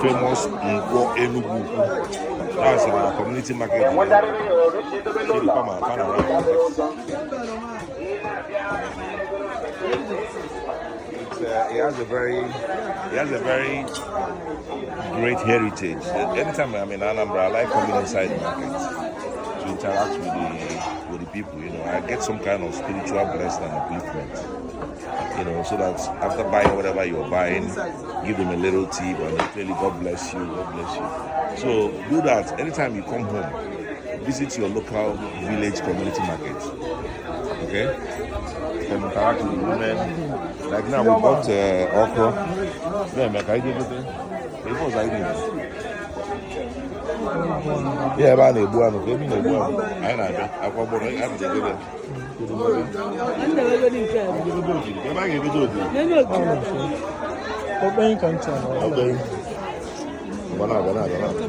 Famous Nkwo Enugu Ukwu. That's our community market in Enugu. See the farmer, pan around. It has a very great heritage. Anytime I'm in Anambra, I like coming inside the market to interact with the people. I get some kind of spiritual blessing and upliftment. So that after buying whatever you're buying, give them a little tip and they tell you, "God bless you, God bless you." So do that anytime you come home. Visit your local village community market. Okay? You can interact with the women. Like now, we bought okra. Yeah, man, can you get it? It was like yeah, ebe a na-egbu anụ ka ebe ị na-egbu anụ anyị na-abịa akwa gbọrọ anyị na-egote. Ebe a ga-egote ogiri. Okpenyi ka ncha na Okay. Ngwa na-abịa, na-abịa, na-abịa.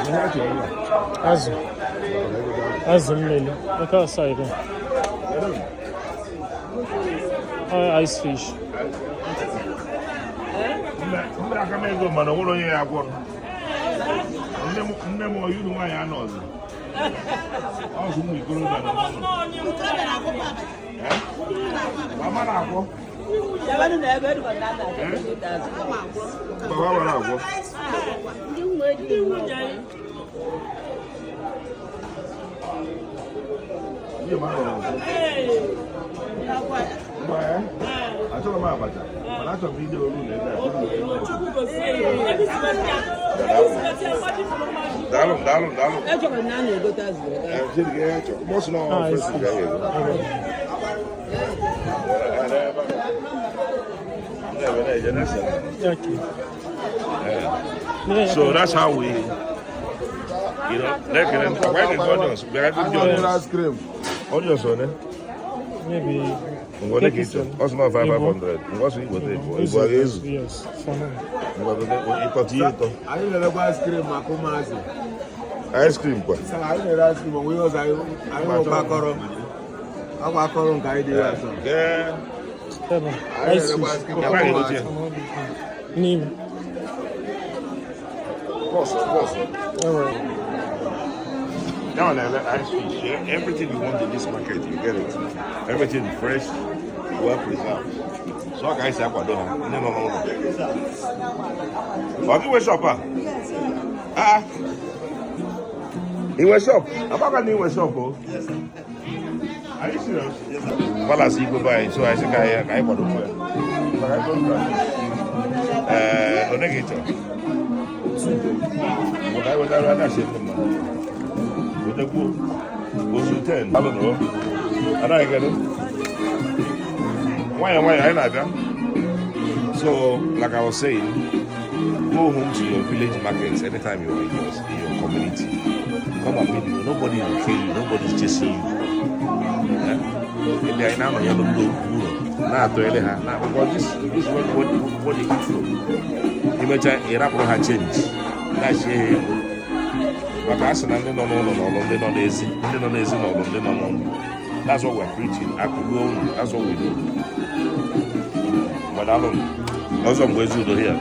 Ihe a chọrọ ebe a. Azụ, azụ mmiri aka side a, ice fish. Ndị aka m ego mana o nwere onye ya agwọ m. Nne m oyi unu nwaanyị anọzi. Ọ sị ụmụ ikorobịa nọ n'ụlọ. Eh? Mama na-akwọ. Eh? Baba ma na-akwọ. Ndị mmadụ na-akwọ. Ngwa ya. Achọrọ m abacha mana achọrọ m ide olu na ebe a. Daalụ, daalụ, daalụ. Echọrọ na a na-egote azụ. Eh, sị gị ihe chọrọ. Mọsụ na Ah, ọ fresh ka anyị ego. Okay. So that's how we, like, why the onions? We are the onions. Ice cream. Onions on it. Maybe. Ngwa ne ka ọ sị na 5500. Ngwa sị igote ịbụ. Ịbụ a ga-ezu. Yes, for now. Ngwa gote ịkọta ihe ịtọ. Anyị na-erekwa ice cream maka ụmụazị. Ice cream kwa. Anyị na-ere ice cream onwe ihe ọzọ anyị anyị nwekwa akọrọ. Akwa akọrọ nke anyị dị ya asọ. Ee. Ebe Anyị ice na-erekwa fish. ice cream Ebe maka a ga-edote ya. ụmụazị. N'ime. Bọsụ, bọsụ. Alright. Now na ice fish. Yeah? Everything you want in this market, you get it. Everything fresh, well preserved. So ka anyị si akwado ha, ndị nọ n'ụlọ. Ọ gị nwe shop a? Ah. Ị nwe shop? Amaka na ị nwe shop o? Are you serious? Palace Igwe be anyị, so anyị sị ka anyị kwado ya. Maka anyị kwado ya. Ee, one ka ị chọrọ? Maka anyị wetara ada si ndị mmadụ. Wetakwu ozu 10. Alụ nọ. Anaghị kedu? Nwayọ nwayọ anyị na-abịa. So, like I was saying, go home to your village markets anytime you're in your community. Come and meet people. Nobody will kill you. Nobody's chasing you. Eh? Maybe I now know you don't na-atụ ele ha na because this is what they eat from. Imecha ịrapụrụ ha change dachie ha ego maka a sị na ndị nọ n'ụlọ n'ọlụ ndị nọ n'ezi, ndị nọ n'ezi n'ọlụ ndị nọ n'ụlọ. That's what we're preaching. Akụgbuo unu. That's what we do. Gbadalụ ọzọ mgbe ezi udo here.